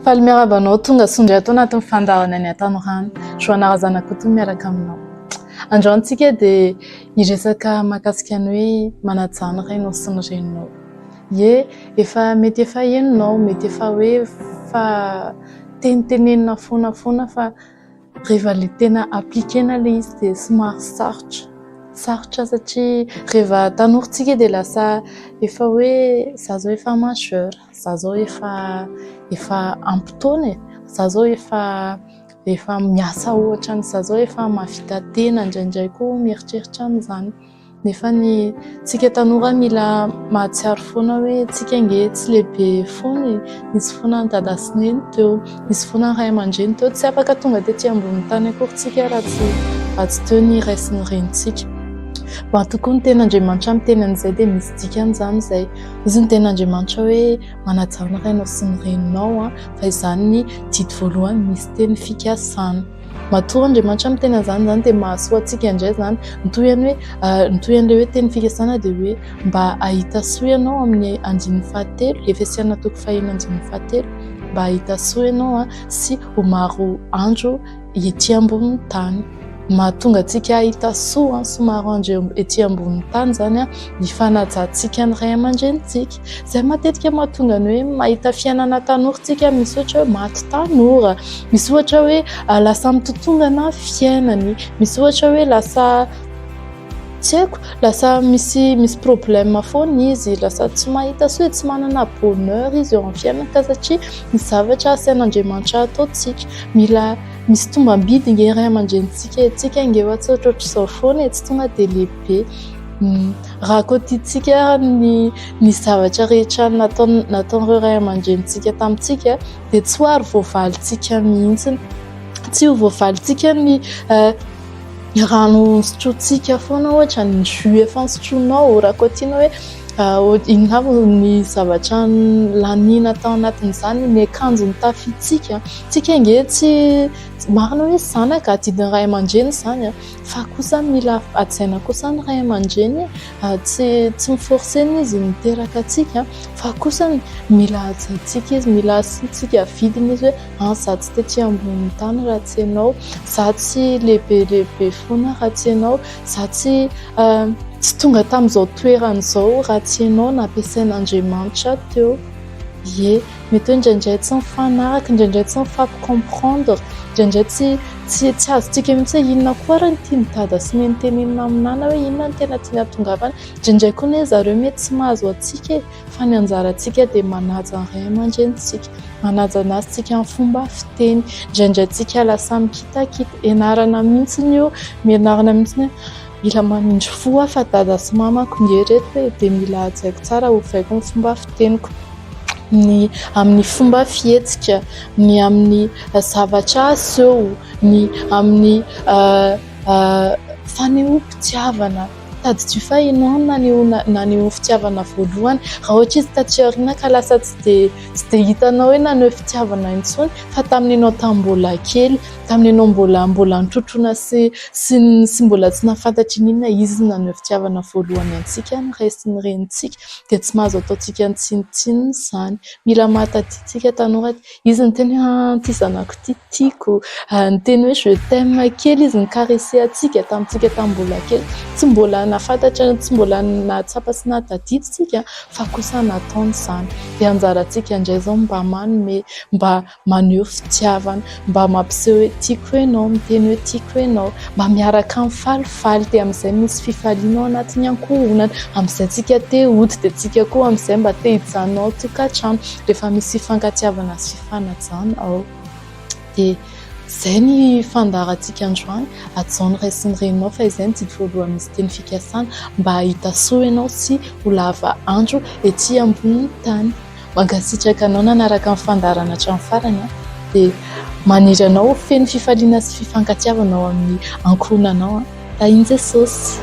Faly miarahaba anao tonga soa indray ato anatin'ny fandaharana ny hatanorana. Joana Razanakoto miaraka aminao. Androany tsika dia hiresaka mahakasika ny hoe manajà ny rainao sy ny reninao. Ie, efa mety efa henonao, mety efa hoe fa tenitenenina foana foana fa rehefa ilay tena appliquer-na ilay izy dia somary sarotra. Sarotra satria rehefa tanora tsika dia lasa efa hoe za zao efa majeur, za zao efa efa ampy taona e, za zao efa efa miasa ohatra ny za zao efa mahavita tena indraindray koa mieritreritra an'izany. Nefa ny tsika tanora mila mahatsiaro foana hoe tsika ange tsy lehibe foana e, nisy foana ny dada sy neny teo, nisy foana ny ray aman-dreny teo, tsy afaka tonga tety ambonin'ny tany akory tsika raha tsy raha tsy teo ny ray sy ny renintsika. Mba tokoa ny tenin'Andriamanitra miteny an'izay dia misy dikany izany izay. Hozy ny tenin'Andriamanitra hoe manajà ny rainao sy ny reninao an, fa izany ny didy voalohany misy teny fikasana. Matoa Andriamanitra miteny an'izany izany dia mahasoa antsika indray izany. Ny tohiny hoe ny tohin'ilay hoe teny fikasana dia hoe mba hahita soa ianao amin'ny andininy fahatelo, Efesiana toko fahenina andininy fahatelo, mba hahita soa ianao sy ho maro andro ety ambonin'ny tany. Mahatonga antsika hahita soa sy maro andro ety ambonin'ny tany izany ny fanajantsika ny ray aman-drenintsika. Izay matetika mahatonga ny hoe mahita fiainana tanora isika, misy ohatra hoe maty tanora, Misy ohatra hoe lasa mitotongana fiainany, misy ohatra hoe lasa tsy haiko, lasa misy misy problème foana izy, lasa tsy mahita soa, tsy manana bonheur izy eo amin'ny fiainany ka satria misy zavatra asain'Andriamanitra ataontsika. Mila misy tombam-bidy nge ray aman-drenintsika e, tsika nge hoa tsy ohatrohatr'izao foana e, tsy tonga dia lehibe. Raha koa tiantsika ary ny ny zavatra rehetra nataon- nataon'ireo ray aman-drenintsika tamintsika dia tsy ho ary voavalintsika mihitsy. Tsy ho voavalintsika ny rano sotrointsika foana ohatra, ny jus efa nosotroinao, raha koa tianao hoe inona avy ny zavatra laniana tao anatin'izany, ny akanjo notafiantsika. Tsika ange tsy, marina hoe zanaka, adidin'ny ray aman-dreny izany fa kosa mila hajaina kosa ny ray aman-dreny e. Tsy tsy mi-forcer-na izy niteraka antsika fa kosa mila hajaintsika izy, mila asiantsika vidiny izy hoe an za tsy tety ambonin'ny tany raha tsy ianao, za tsy lehibe lehibe foana raha tsy ianao, za tsy tsy tonga tamin'izao toerana izao raha tsy ianao nampiasain'Andriamanitra teo. Ie, mety hoe indraindray tsy mifanaraka, indraindray tsy mifampi-comprendre, indraindray tsy tsy tsy azontsika mihitsy hoe inona koa ary no tian'i Dada sy Neny tenenina aminà na hoe inona no tena tiany hahatongavana. Indraindray koa anie zareo mety tsy mahazo antsika e, fa ny anjarantsika dia manaja ny ray aman-drenintsika, manaja anazy tsika amin'ny fomba fiteny. Indraindray tsika lasa mikitakita, ianarana mihitsy io, mianarana mihitsy hoe mila mamindry fo aho fa dada sy mamako nge ireto e, dia mila hajaiko tsara, ovaiko ny fomba fiteniko, ny amin'ny fomba fihetsika, ny amin'ny zavatra aseho, ny amin'ny fanehoam-pitiavana. Tadidio fa ianao no nanehoana naneho fitiavana voalohany. Raha ohatra izy taty aoriana ka lasa tsy dia tsy dia hitanao hoe naneho fitiavana intsony fa tamin'ny ianao tamin'ny mbola kely, tamin'ny ianao mbola mbola nitrotrona sy sy sy mbola tsy nahafantatra inona izy no naneho fitiavana voalohany antsika, ny ray sy ny renintsika dia tsy mahazo ataontsika tsinontsinona izany. Mila mahatadidy isika tanora, izy niteny hoe ah ity zanako ity tiako, niteny hoe je t'aime kely izy ni-caresser antsika tamintsika tamin'ny mbola kely, tsy mbola nahafantatra, tsy mbola nahatsapa sy nahatadidy isika fa kosa nataony izany. Dia anjarantsika indray izao mba manome, mba maneho fitiavana, mba mampiseho hoe tiako ianao, miteny hoe tiako ianao, mba miaraka mifalifaly dia amin'izay misy fifaliana ao anatin'ny ankohonana, amin'izay tsika te hody dia tsika koa amin'izay mba te hijanona ao an-tokantrano rehefa misy fifankatiavana sy fifanajana ao. Dia izay ny fandaharantsika androany, hajao ny ray sy ny reninao fa izay no didy voalohany misy teny fikasana mba hahita soa ianao sy ho lava andro ety ambonin'ny tany. Mankasitraka anao nanaraka ny fandaharana hatramin'ny farany an! Dia maniry anao ho feno fifaliana sy fifankatiavana ao amin'ny ankohonanao an! Tahin'i Jesosy!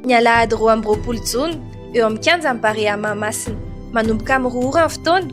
Ny alahady 22 jona, eo amin'ny kianjan'ny Barea Mahamasina. Manomboka amin'ny 2 ora ny fotoana.